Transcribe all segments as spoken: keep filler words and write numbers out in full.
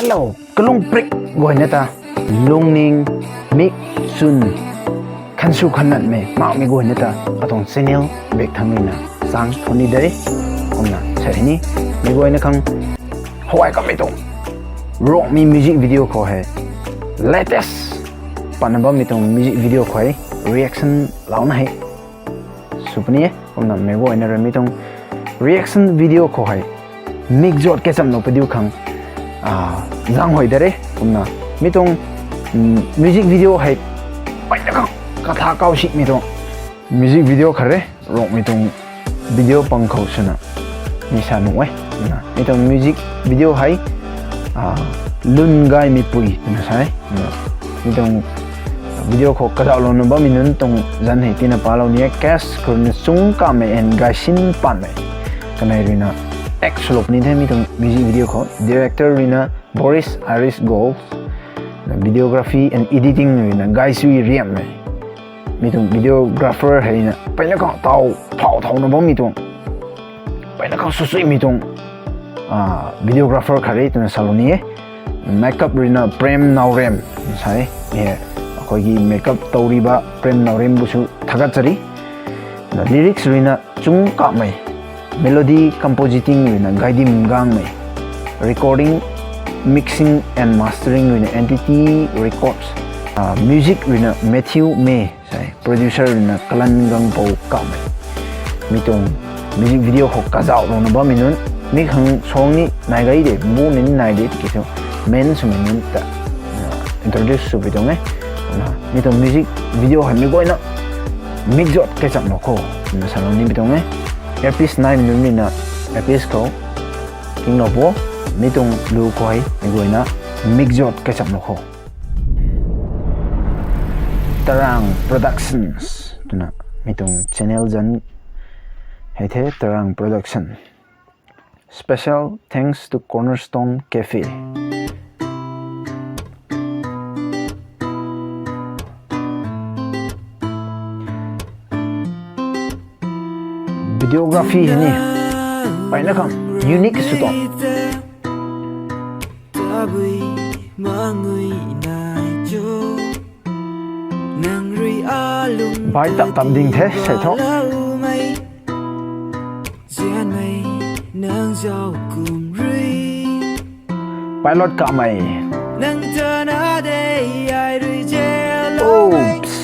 Hello, kalung prik guayna ta, lungning, mik, chwn, khansu khananmei makmei guayna ta, atuang channel bek thangmei na chang thuni de, kumna sa ni, mei guayna khang hawai kamei tuang Rongmei music video khou hei, latest patna bammei tuang music video khou hei, reaction louna hei sw puni e. Kumna mei guayna rui mi tuang reaction video khou hei mik zat kachamlou padiu khang, ah, zang hoi de re. Kumna mi tuang, mm, music video hei peyna khang katha kau simei tuang music video khat re. Rongmei tuang video pang khou swna ni sa nuh e. Kumna mi tuang music video hei, ah, Lun Gaymei Pui twna sa e. Kumna mi tuang video khou kazauhlouna bammei nunc tuang zanc hei tina palou ni e. Cast khou ruina Chungkamei and Gaysinpanmei, kanei ruina act swlou puni the mi tuang music video khou. Director ruina Boris Iris Gold, videography and editing ruina Gaysui Riammei. Mi tuang videographer hei na peyna khang taw phau thauna bammei tuang, peyna khang swsuimei tuang, ah, videographer khat re twna salou ni e. Makeup ruina Prem Naorem sa e. He, akhoi ki makeup towriba Prem Naorem bu sw thagat chari. Na lyrics ruina Chungkamei, melody compositing ruina Gaydim Gangmei, recording, mixing and mastering ruina Entity Records, ah, music ruina Matthew May, sai, producer ruina Kalan Gangpou Kamei. Mi tuang music video khou kazauhlouna bammei nunc, mi khang song ni nai gai de, bu ni nai de, tiki thu main swmei nunc ta, ah, introduce sw pi tuang e. Na, mi tuang music video hei mei guayna mik zat kachamlou kho, na salou ni pi tuang e. Earpiece naimei nunc ruina earpiece khou kinglou po, mi tuang lu khou hei mei guayna mik zat kachamlou kho. Tarang Productions twna mi tuang channel zanc hei the, Tarang Production. Special thanks to Cornerstone Cafe. Videography hei ni peyna khang unique sw tuang. Bai tap tap ding the sei tho. Pilot Kamei. Oops.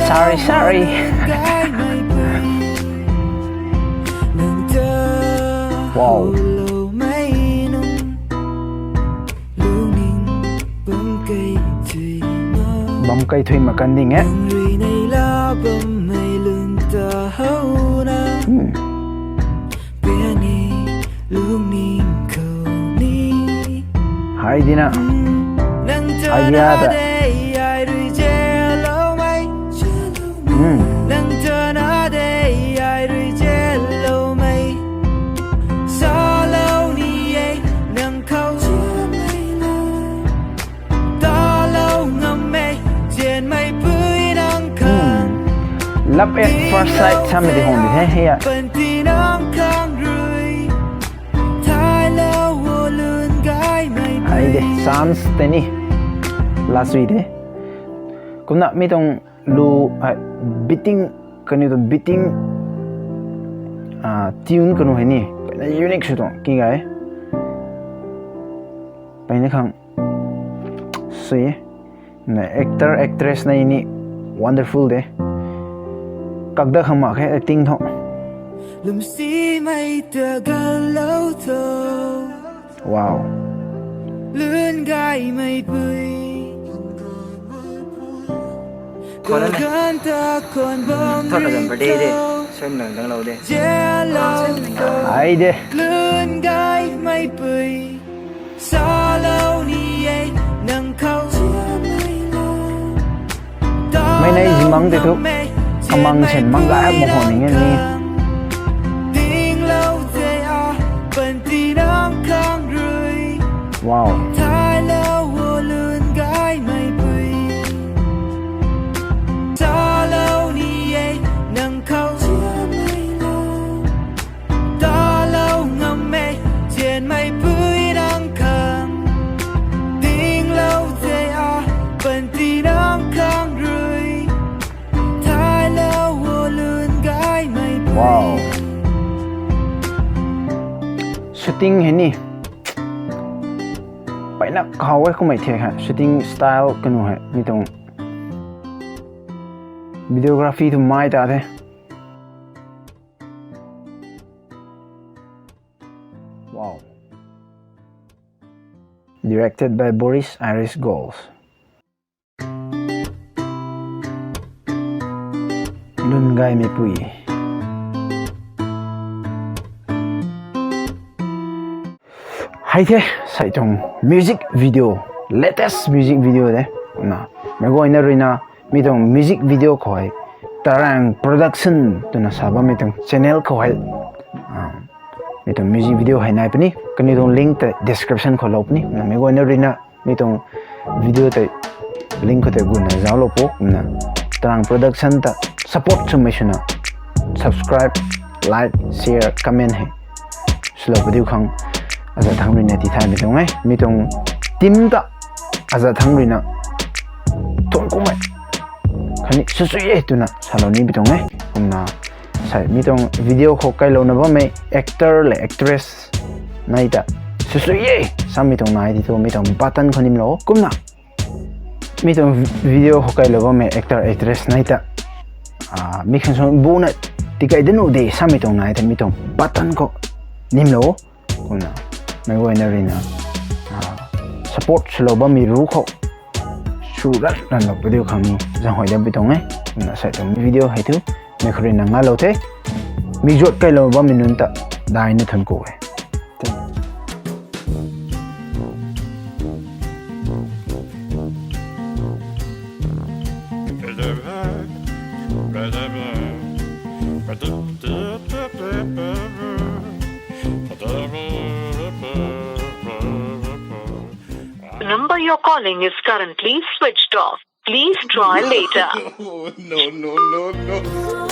Sorry, sorry. Wow. Bam kai thui ma kan ding e. Hmm. Hai dina. Idea ta. Hmm. Hmm. Love at first sight samei di hong di the, hei a. Hai de, chance tei ni. Last week de. Kumna mi tuang lu, hai, beating, kaniw tuang beating, ah, tune kaniw hei ni. Peyna unique sw tuang, ki gai. Peyna khang. Sui. Na actor, actress na ni wonderful de. Kakda khang mak khe acting tho. Wow. Khona ne. Thot na gan birthday de. Soi na dang lou de. Ai de. Mei nei zimang tei thu. Mang sen mang ga mo ho ning e ni. Ding lou te a, panty nang khang rui. Wow. Thai lou o lun gay mei pui. Sa lou ni e, nang khou chia mei lou. Ta lou ngam e, chian mei pui nang khang. Ding lou te a, panty nang khang rui. Thai lou o lun gay mei pui. Wow. Shooting hei ni. Pai na khou e kumei thiak hei. Shooting style kanu hei. Mi tuang videography tu mai ta the. Wow. Directed by Boris Iris Goals. Lun gay mei pui. Hei the, sei tuang music video, latest music video de. Na, meic guayna ruina, mi tuang music video khou hei, Tarang Production twna sa bammei tuang channel khou hei, ah, mi tuang music video hei nai puni, kaniw tuang link tei description khou lou puni, na meic guayna ruina, mi tuang video tei link khou tei guna zauclou pu, na Tarang Production ta support swmei swna, subscribe, like, share, comment hei swlou padiu khang, aza thangc ruina tithaymei tuang e, mi tuang team ta, aza thangc ruina, thuan kumei khatni swsui e twna salou ni pi tuang e. Kumna sei mi tuang video khou kailouna bammei actor le actress nai ta, swsui e samei tuang nai ti thu mi tuang button khou nimlou. Kumna mi tuang video khou kailou bammei actor actress nai ta, ah, mi khang sw buna tikai danu de samei tuang nai ta mi tuang button khou nimlou. Kumna meic guayna ruina, ah, support swlou bammei ru khou sw rat ranlou padiu khang ni zaenghuay dat pi tuang e. Kumna sei tuang video hei thu meic khou ruina ngalou the. Mi zuat kailou bammei nunc ta daina thuancku e. The number you're calling is currently switched off. Please try later. Oh, no, no, no, no.